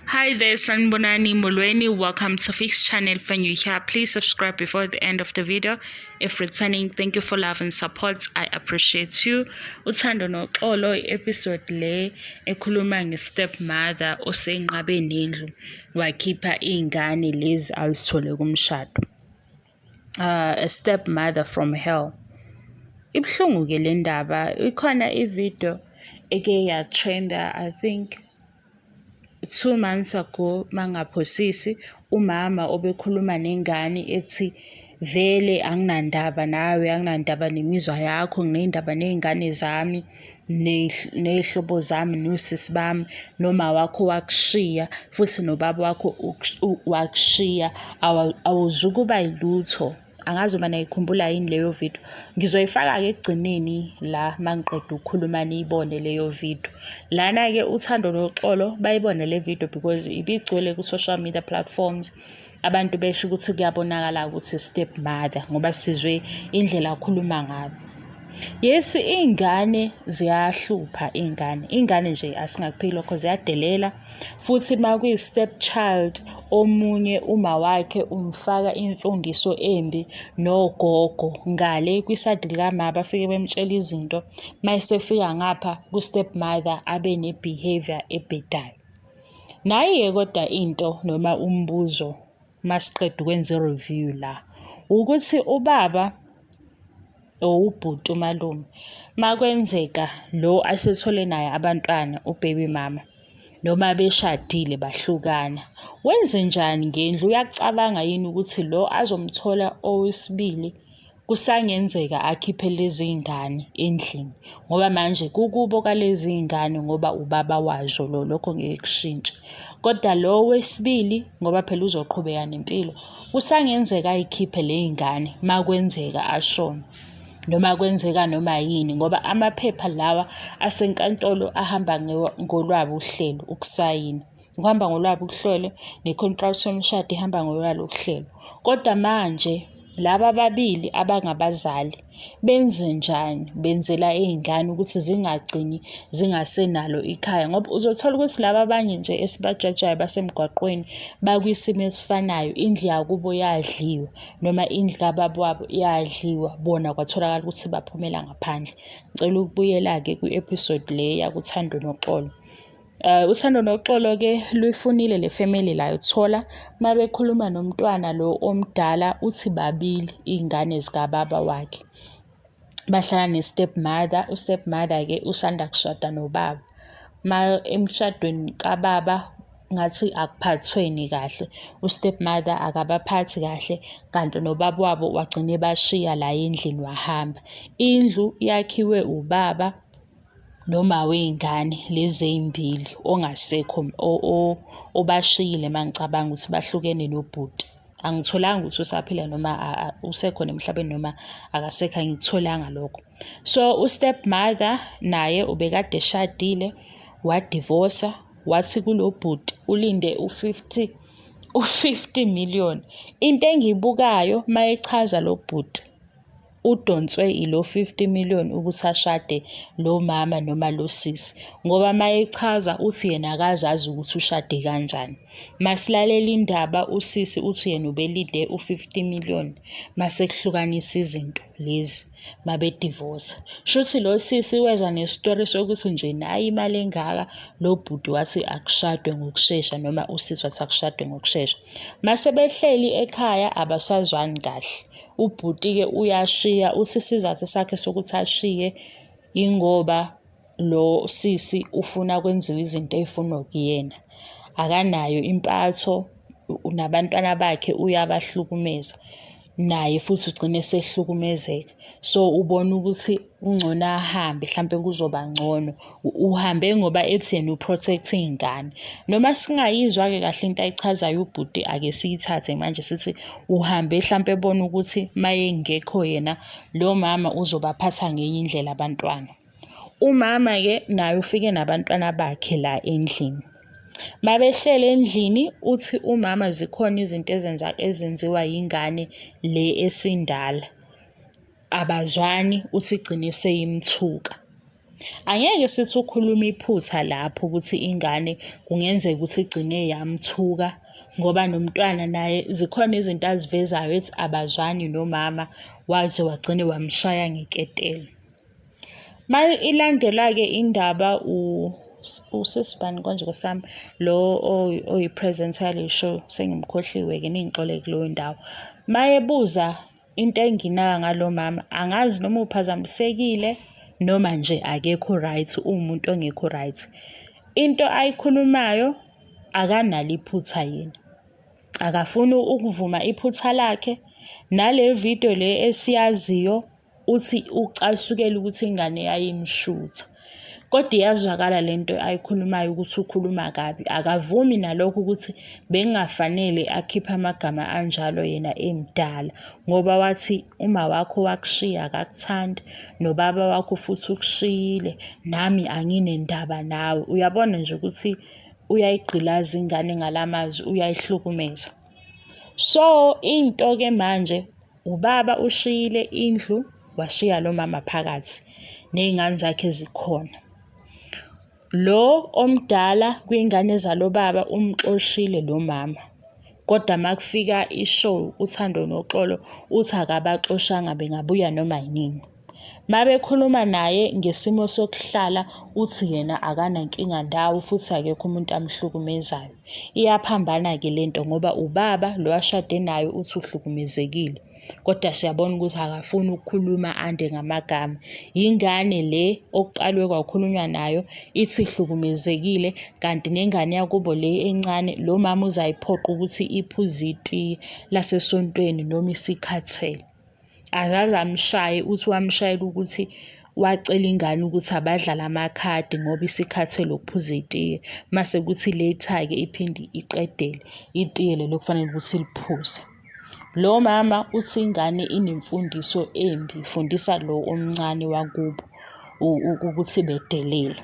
Hi there, Sanibonani Molweni. Welcome to Fix Channel. When you're here, please subscribe before the end of the video. If returning, thank you for love and support. I appreciate you. Uthando Noxolo episode le ekhuluma nge-stepmother osenqabe nendlu wakhipha iy'ngane lezi azithole kumshado. A stepmother from hell. Ibuhlungu-ke le ndaba. Ikhona i-video eke ya-trenda, I think 2 months ago, mangaphosisi, umama obekhuluma nengane ethi, "Vele anginandaba nawe, anginandaba nemizwa yakho, nginendaba ney'ngane zami, ney'hlobo zami, nosisi bami. Noma wakho wakushiya, futhi nobaba wakho wakushiya, awuzukuba yilutho." Angazi uma nayikhumbula yini leyo video. Ngizoyifaka-ke ekugcineni la mangiqeda ukukhuluma, niyibone leyo video. Lana-ke Uthando Noxolo bayibone le video because ibigcwele ku-social media platforms. Abantu besho ukuthi kuyabonakala ukuthi step mother ngoba sizwe indlela akhuluma ngayo. Yes, iy'ngane ziyahlupha iy'ngane. Iy'ngane nje asingakuphiki lokho, ziyadelela. Futhi uma kuyi-step child, omunye uma wakhe umfaka imfundiso embi nogogo ngale kwi-side likama, bafike bemtshela izinto. Mayesefika ngapha ku-step mother abe ne-behaviour ebhedayo. Nayi-ke kodwa into noma umbuzo masiqeda ukwenza i-review la, ukuthi ubaba or ubhuti, umalume, makwenzeka lo asethole naye abantwana, u-baby mama, noma beshadile bahlukana, wenzenjani ngendlu? Uyakucabanga yini ukuthi lo azomthola owesibili kusangenzeka akhiphe lezi y'ngane endlini? Ngoba manje kukubo kwalezi y'ngane, ngoba ubaba wazo lo, lokho ngeke kushintshe. Kodwa lo wesibili, ngoba phela uzoqhubeka nempilo, kusangenzeka ay'khiphe ley'ngane makwenzeka ashone noma kwenzeka noma yini, ngoba amaphepha lawa asenkantolo ahamba ngolwabo uhlelo, ukusayina kuhamba ngolwabo uhlelo, ne-contract yomshado ihamba ngolwalo uhlelo. Kodwa manje laba ababili abangabazali benzenjani? Benzela iy'ngane ukuthi zingagcini zingasenalo ikhaya, ngoba uzothola ukuthi laba abanye nje esibajajayo basemgwaqweni bakwisimo esifanayo. Indlu yakubo yadliwa noma indlu kababa wabo yadliwa, bona kwatholakala ukuthi baphumela ngaphandle. Ngicela ukubuyela-ke kwi-episode le yakuThando Noxolo. Uthando Noxolo-ke luyifunile le family la yothola uma bekhuluma nomntwana lo omdala, uthi babili iy'ngane zikababa wakhe. Bahlala ne-step mother. U-step mother-ke usanda kushada nobaba. Ma emshadweni kababa ngathi akuphathweni kahle, u-step mother akabaphathi kahle, kanti nobaba wabo wagcina ebashiya la endlini wahamba. Indlu yakhiwe ubaba noma wey'ngane lezi ey'mbili ongasekho, obashiyile. Mangicabanga ukuthi bahlukene nobhuti. Angitholanga ukuthi usaphila noma usekhona emhlabeni noma akasekho, angikutholanga lokho. So u-step mother naye ubekade eshadile, wadivosa, wathi kulo bhuti ulinde u-50 million. Into engiyibukayo mayechaza lo bhuti, udonswe ilo 50 million ukuthi ashade lo mama noma lo sisi, ngoba mayechaza uthi yena akazazi ukuthi ushade kanjani. Masilalela indaba, usisi uthi yena ubelinde u-50 million mase kuhlukanisa izinto lezi mabedivosa. Shuthi lo sisi weza nesitori sokuthi nje nayi imali engaka, lo bhuti wathi akushadwe ngokushesha noma usisi wathi akushadwe ngokushesha. Mase behleli ekhaya abasazwani kahle. Ubhuti-ke uyashiya, uthi isizathu sakhe sokuthi ashiye ingoba lo sisi ufuna kwenziwe izinto ey'funwa kuyena. Akanayo impatho, nabantwana bakhe uyabahlukumeza. Naye futhi ugcine esehlukumezeka. So ubona ukuthi kungcono ahambe, hlampe kuzoba ngcono. Uhambe ngoba ethi yena u-protect iy'ngane. Noma singayizwa-ke kahle into ayichazayo ubhuti, ake siyithathe manje sithi uhambe hlampe ebona ukuthi mayengekho yena lo mama uzobaphatha ngenye indlela abantwana. Umama-ke naye ufike nabantwana bakhe la endlini. Mabehleli endlini, uthi umama zikhona izinto ezenza ezenziwa yingane le esindala. Abazwani, uthi igcine seyimthuka. Angeke sithi ukhuluma iphutha lapho ukuthi ingane kungenzeka ukuthi igcine yamthuka ngoba nomntwana naye zikhona izinto azivezayo ethi abazwani nomama waze wagcine wamshaya ngeketela. Ilandela-ke indaba usisi bani konje nkosi yami, lo oyi-presenter yale show, sengimkhohliwe-ke ningixolele kuleyo ndawo. Mayebuza into enginaka ngalo mama, angazi noma uphazamisekile noma nje akekho right, uwumuntu ongekho right. Into ayikhulumayo akanalo iphutha yena. Akafuni ukuvuma iphutha lakhe, nale video le esiyaziyo uthi ucasukela ukuthi ingane yayimshutha. Kodwa iyazwakala le nto ayikhulumayo ukuthi ukhuluma kabi. Akavumi nalokho ukuthi bekungafanele akhiphe amagama anjalo yena emdala ngoba wathi uma wakho wakushiya akakuthandi, nobaba wakho futhi ukushiyile, nami anginendaba nawe. Uyabona nje ukuthi uyayigqilaza ingane ngalamazwi, uyayihlukumeza. So into-ke manje ubaba ushiyile indlu washiya lo mama phakathi ney'ngane zakhe zikhona. Lo omdala kwiy'ngane zalo baba umxoshile lo mama. Kodwa makufika i-show Uthando Noxolo uthi akabaxoshanga bengabuya noma yinini. Mabekhuluma naye ngesimo sokuhlala uthi yena akanankinga ndawo futhi akekho umuntu amhlukumezayo. Iyaphambana-ke lento ngoba ubaba lo ashade naye uthi uhlukumezekile. Kodwa siyabona ukuthi akafuni ukukhuluma ande ngamagama. Yingane le okuqalwe kwakhulunywa nayo ithi ihlukumezekile kanti nengane yakubo le encane lo mama uzayiphoqa ukuthi iphuze itiye lasesontweni noma isikhathele. Akaze amshaye, uthi wamshayela ukuthi wacela ingane ukuthi abadlale amakhadi ngoba isikhathele ukuphuza itiye. Mase kuthi later-ke iphinde iqedele itiye leli okufanele ukuthi iliphuze. Lo mama uthi ingane inemfundiso embi, ifundisa lo omncane wakubo ukuthi bedelela.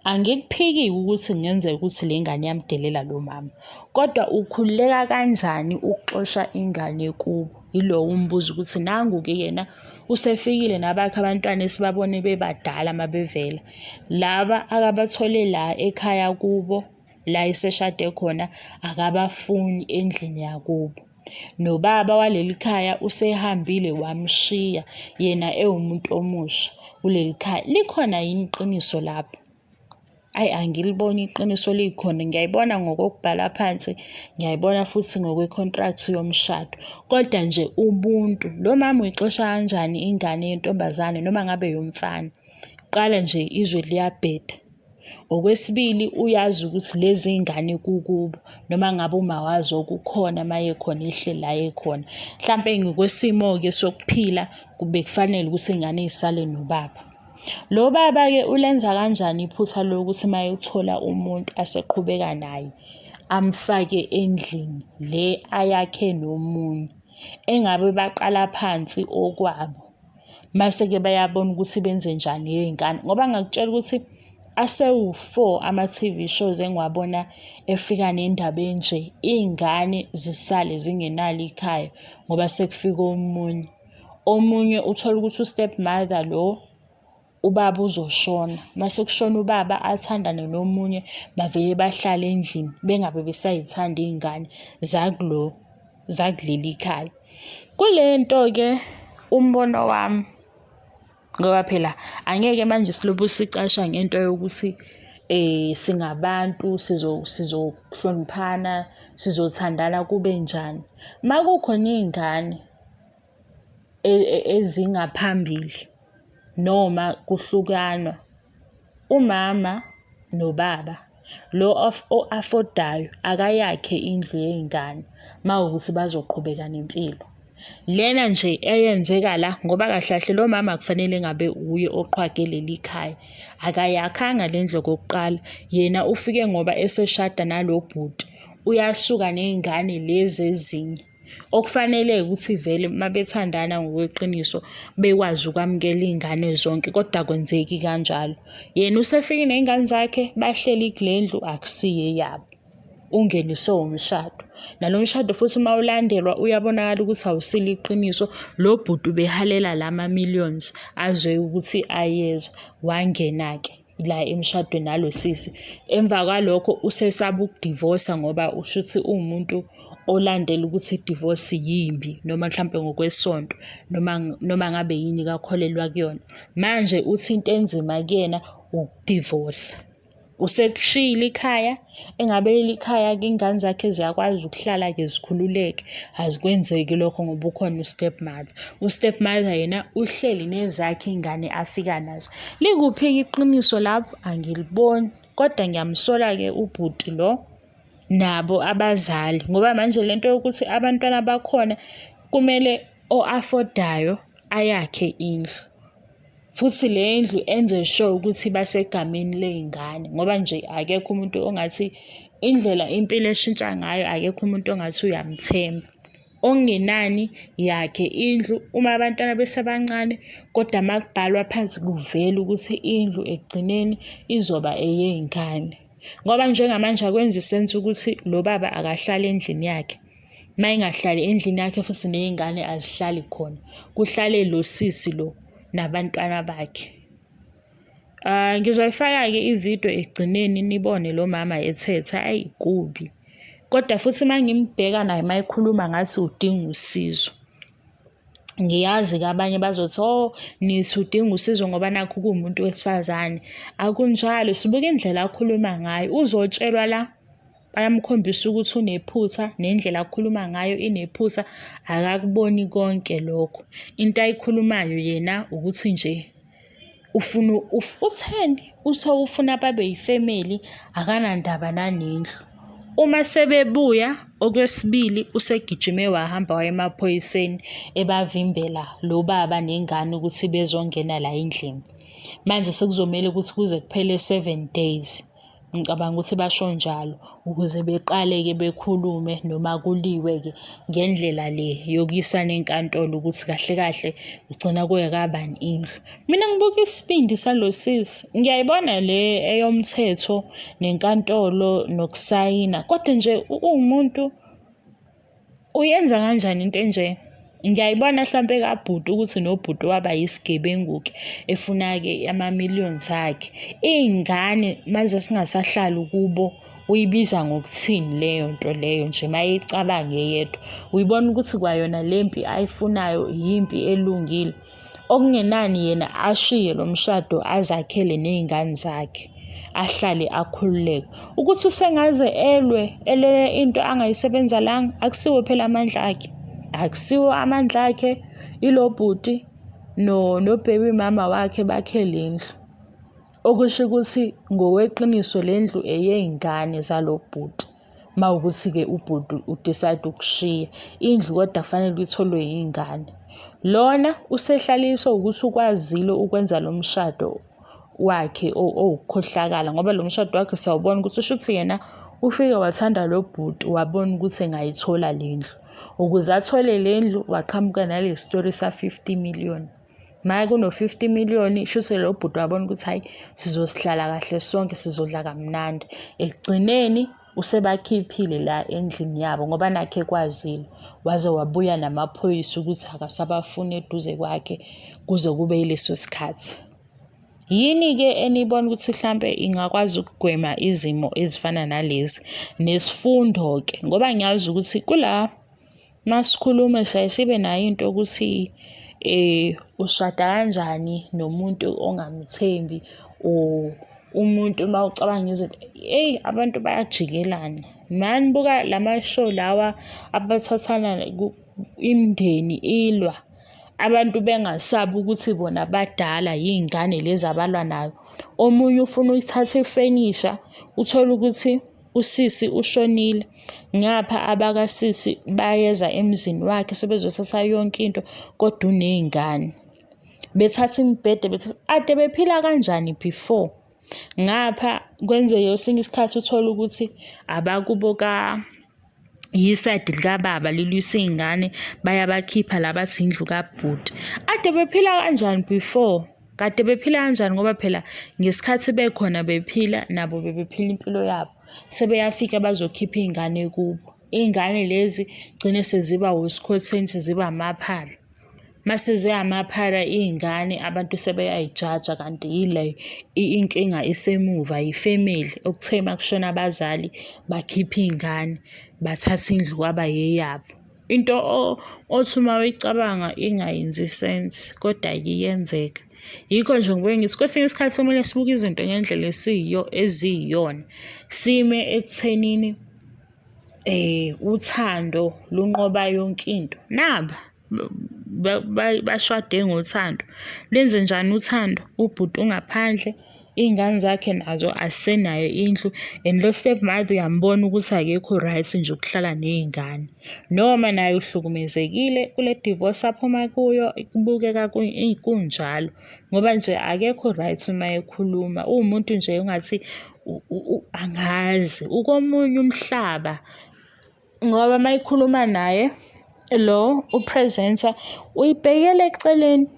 Angikuphiki ukuthi kungenzeka ukuthi le ngane iyamdelela lo mama, kodwa ukhululeka kanjani ukuxosha ingane kubo? Yilowo umbuzo ukuthi nangu-ke yena usefikile nabakhe abantwana esibabone bebadala uma bevela. Laba akabathole la ekhaya kubo, la eseshade khona akabafuni endlini yakubo. Nobaba waleli khaya usehambile wamshiya yena ewumuntu omusha kuleli khaya. Likhona yini iqiniso lapho? Ayi angiliboni iqiniso likhona, ngiyayibona ngokokubhala phansi, ngiyayibona futhi ngokwe-contract yomshado. Kodwa nje ubuntu, lo mama uyixosha kanjani ingane yentombazane noma ngabe eyomfana? Kuqala nje izwe liyabheda. Okwesibili, uyazi ukuthi lezi ngane kukubo noma ngabe umawazo kukhona uma ekhona ehleli la ekhona. Hlampe ngokwesimo-ke sokuphila bekufanele ukuthi iy'ngane y'sale nobaba. Lo baba-ke ulenza kanjani iphutha lokuthi uma ethola umuntu aseqhubeka naye amfake endlini le ayakhe nomunye, engabe baqala phansi okwabo. Mase-ke bayabona ukuthi benzenjani ngey'ngane ngoba ngingakutshela ukuthi asewu-four ama-T_V shows engiwabona efika nendaba enje, iy'ngane zisale zingenalo ikhaya ngoba sekufike omunye. Omunye uthole ukuthi u-step mother lo ubaba uzoshona, mase kushona ubaba athandane nomunye bavele bahlale endlini bengabe besay'thanda iy'ngane zakulo zakuleli khaya. Kule nto-ke umbono wami ngoba phela angeke manje silobu sicasha ngento yokuthi singabantu sizohloniphana, sizothandana kube njani. Uma kukhona iy'ngane ezingaphambili noma kuhlukanwa, umama nobaba lo o-afodayo akayakhe indlu yey'ngane uma kuwukuthi bazoqhubeka nempilo. Lena nje eyenzeka la ngoba kahle kahle lo mama akufanele ngabe wuye oqhwage leli khaya, akayakhanga le ndlu okokuqala, yena ufike ngoba eseshada nalo bhuti, uyasuka ney'ngane lezi ezinye. Okufanele ukuthi vele uma bethandana ngokweqiniso bekwazi ukwamukela iy'ngane zonke kodwa akwenzeki kanjalo. Yena usefike ney'ngane zakhe bahleli kule ndlu akusiyo eyabo. Ungeniswe umshado. Nalo mshado futhi uma ulandelwa uyabonakala ukuthi awusilo iqiniso. Lo bhuti ubehalela lama-millions azwe ukuthi ayezwa, wangena-ke la emshadweni nalo sisi. Emva kwalokho usesaba ukudivosa ngoba ushuthi uwumuntu olandela ukuthi i-divorce yimbi noma mhlampe ngokwesonto noma ngabe yini kakholelwa kuyona. Manje uthi into enzima kuyena ukudivosa. Usekushiyile ikhaya, engabe leli khaya-ke iy'ngane zakhe ziyakwazi ukuhlala-ke zikhululeke. Azikwenzeki lokho ngoba ukhona u-step mother. U-step mother yena uhleli nezakhe iy'ngane afika nazo. Likuphi-ke iqiniso lapho? Angiliboni, kodwa ngiyamsola-ke ubhuti lo nabo abazali ngoba manje lento yokuthi abantwana bakhona kumele o-afodayo ayakhe indlu. Futhi le ndlu enze sure ukuthi iba segameni ley'ngane ngoba nje akekho umuntu ongathi indlela impilo eshintsha ngayo akekho umuntu ongathi uyamthemba. Okungenani yakhe indlu uma abantwana besebancane kodwa uma kubhalwa phansi kuvele ukuthi indlu ekugcineni izoba eyey'ngane. Ngoba njengamanje akwenzi sense ukuthi lo baba akahlali endlini yakhe. Uma engahlali endlini yakhe futhi ney'ngane azihlali khona, kuhlale lo sisi lo nabantwana bakhe. Ngizoyifaka-ke ividiyo ekugcineni nibone lo mama ethetha, ayi kubi. Kodwa futhi uma ngimbheka naye uma ekhuluma ngathi udinga usizo. Ngiyazi-ke abanye bazothi, oh, nithi udinga usizo ngoba nakhu kuwumuntu wesifazane. Akunjalo, sibuka indlela akhuluma ngayo, uzotshelwa la bayamkhombisa ukuthi unephutha nendlela akhuluma ngayo inephutha, akakuboni konke lokho. Into ayikhulumayo yena ukuthi nje ufuna utheni? Uthe ufuna babe yifemeli, akanandaba nanendlu. Uma sebebuya okwesibili usegijime wahamba waya emaphoyiseni ebavimbela lo baba nengane ukuthi bezongena la endlini. Manje sekuzomele ukuthi kuze kuphele 7 days. Ngicabanga ukuthi basho njalo ukuze beqale-ke bekhulume noma kuliwe-ke ngendlela le yokuyisana enkantolo ukuthi kahle kahle kugcina kuyekabani indlu. Mina ngibuka isibindi salo sisi, ngiyayibona le eyomthetho nenkantolo nokusayina kodwa nje uwumuntu Uyenza kanjani into enje? Ngiyayibona hlampe kabhuti ukuthi nobhuti waba yisigebengu-ke efuna-ke ama-millions akhe. Iy'ngane maze singasahlali kubo uyibiza ngokuthini leyo nto leyo nje mayeyicabange eyedwa. Uyibona ukuthi kwayona le mpi ayifunayo yimpi elungile. Okungenani yena ashiye lo mshado azakhele ney'ngane zakhe, ahlale akhululeke. Ukuthi usengaze elwe, elwele into angayisebenzelanga, akusiwo phela amandla akhe. Akusiwo amandla akhe, ilo bhuti no-baby mama wakhe bakhe le ndlu. Okusho ukuthi ngokweqiniso le ndlu eyey'ngane zalo bhuti. Mawukuthi-ke ubhuti u-decide ukushiya indlu kodwa kufanele itholwe yingane. Lona usehlaliswe ukuthi ukwazile ukwenza lo mshado wakhe owukukhohlakala ngoba lo mshado wakhe siyawubona ukuthi shuthi yena ufike wathanda lo bhuti wabona ukuthi engayithola le ndlu. Ukuze athole le ndlu waqhamuka nale story sa-50 million. Maye kuno-50 million shuthi lo bhuti wabona ukuthi hhayi sizosihlala kahle sonke sizodla kamnandi. Ekugcineni usebakhiphile la endlini yabo ngoba nakhe ekwazile waze wabuya namaphoyisa ukuthi akasabafuni eduze kwakhe kuze kube yileso sikhathi. Yini-ke enibona ukuthi hlampe ingakwazi ukugwema izimo ezifana nalezi? Nesifundo-ke ngoba ngiyazi ukuthi kula Masikhuluma siyaye sibe nayo into yokuthi ushada kanjani nomuntu ongamthembi or umuntu uma ucabanga izinto, eyi abantu bayajikelana. Manibuka lama-show lawa abathathana imindeni ilwa, abantu bengasabi ukuthi bona badala yiy'ngane lezi abalwa nayo. Omunye ufuna ukuthatha ifenisha, uthole ukuthi usisi ushonile, ngapha abakasisi bayeza emzini wakhe sebezothatha yonke into kodwa uney'ngane. Bethatha imibhede bethatha, ade bephila kanjani before? Ngapha kwenzeke kwesinye isikhathi uthole ukuthi abakubo yisayidi likababa lilwisa iy'ngane, bayabakhipha la bathi indlu kabhuti. Ade bephila kanjani before? Kade bephila kanjani ngoba phela ngesikhathi bekhona bephila nabo bebephila impilo yabo. Sebeyafika bazokhipha iy'ngane kubo. Iy'ngane lezi gcine seziba wosikhotheni seziba amaphara. Mase ziyamaphara iy'ngane abantu sebeyayijaja kanti yile inkinga isemuva yifemeli okuthe uma kushona abazali bakhipha iy'ngane bathatha indlu kwaba eyabo. Into othi uma uyicabanga ingayenzi i-sense kodwa-ke iyenzeka. Yikho nje ngibuye ngithi kwesinye isikhathi kumele sibuke izinto ngendlela esiyiyo eziyiyona. Sime ekuthenini uthando lunqoba yonke into. Naba bashade ngothando. Lenze njani uthando? Ubhuti ungaphandle, iy'ngane zakhe nazo azisenayo indlu and lo step mother uyambona ukuthi akekho right nje ukuhlala ney'ngane. Noma naye uhlukumezekile kule divorce aphuma kuyo, kubukeka kunjalo ngoba nje akekho right uma ekhuluma. Uwumuntu nje ongathi angazi, ukomunye umhlaba ngoba uma ekhuluma naye lo u-presenter uyibhekela eceleni.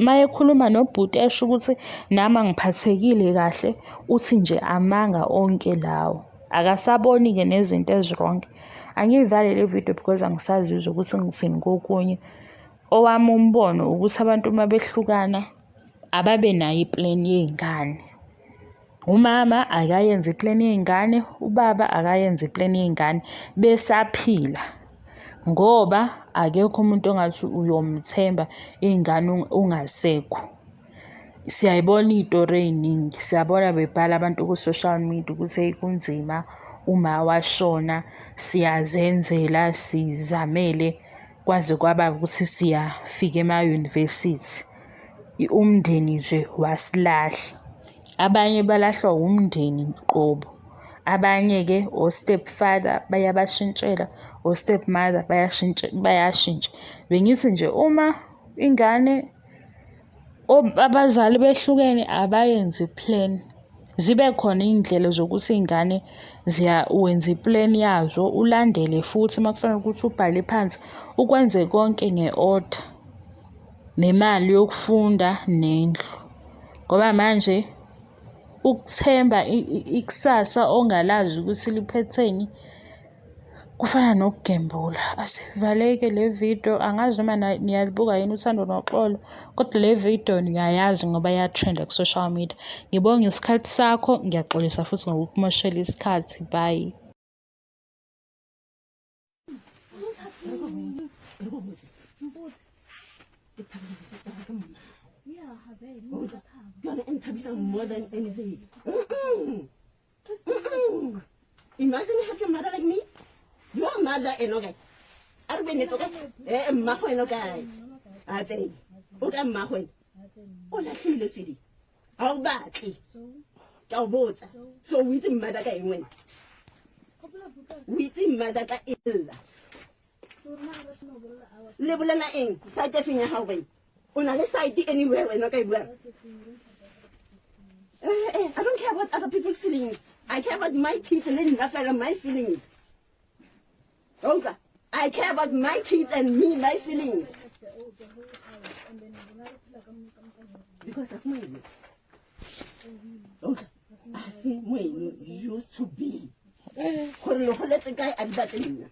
Uma ekhuluma nobhuti esho ukuthi nami angiphathekile kahle, uthi nje amanga onke lawo. Akasaboni-ke nezinto ezi-wrong. Angiyivale le video because angisazizwa ukuthi ngithini kokunye. Owami umbono ukuthi abantu uma behlukana ababe nayo i-plan yey'ngane. Umama akayenze i-plan yey'ngane, ubaba akayenze i-plan yey'ngane besaphila ngoba akekho umuntu ongathi uyomthemba iy'ngane ungasekho. Siyayibona iy'tori ey'ningi, siyabona bebhala abantu ku-social media ukuthi eyi kunzima uma washona, siyazenzela sizamele kwaze kwaba ukuthi siyafika emayunivesithi. Umndeni nje wasilahla. Abanye balahlwa wumndeni qobo, abanye-ke o-step father bayabashintshela, o-step mother bayashintsha. Bengithi nje uma ingane abazali behlukene abayenze i-plan. Zibe khona iy'ndlela zokuthi iy'ngane wenza i-plan yazo, ulandele futhi uma kufanele ukuthi ubhale phansi, ukwenze konke nge-order, nemali yokufunda nendlu. Ngoba manje ukuthemba ikusasa ongalazi ukuthi liphetheni kufana nokugembula. Asivaleke le video, angazi noma niyalibuka yini Uthando Noxolo, kodwa le video niyayazi ngoba iya-trend-a ku-social media. Ngibonge isikhathi sakho, ngiyaxolisa futhi ngokukumoshela isikhathi. Bye. More than anything. Imagine have your mother like me. Your mother eno kae? A re bue nnete o kae? Eh, mmago eno kae? A tsene. O kae mmago eno? O latlhile sweetie. Ga o batle. Ke a o botsa. So o itse mother ka eng wena? O itse mother ka ella. Le bolela eng? Site e feng ya gago wena? O na le site anywhere wena o ka e buang? I don't care about other people's feelings. I care about my kids le nna fela my feelings. Utlwa? I care about my kids and me, my feelings. Because that's moeno. Utlwa? A se moeno used to be. Gore le goletse kae a di batle nna.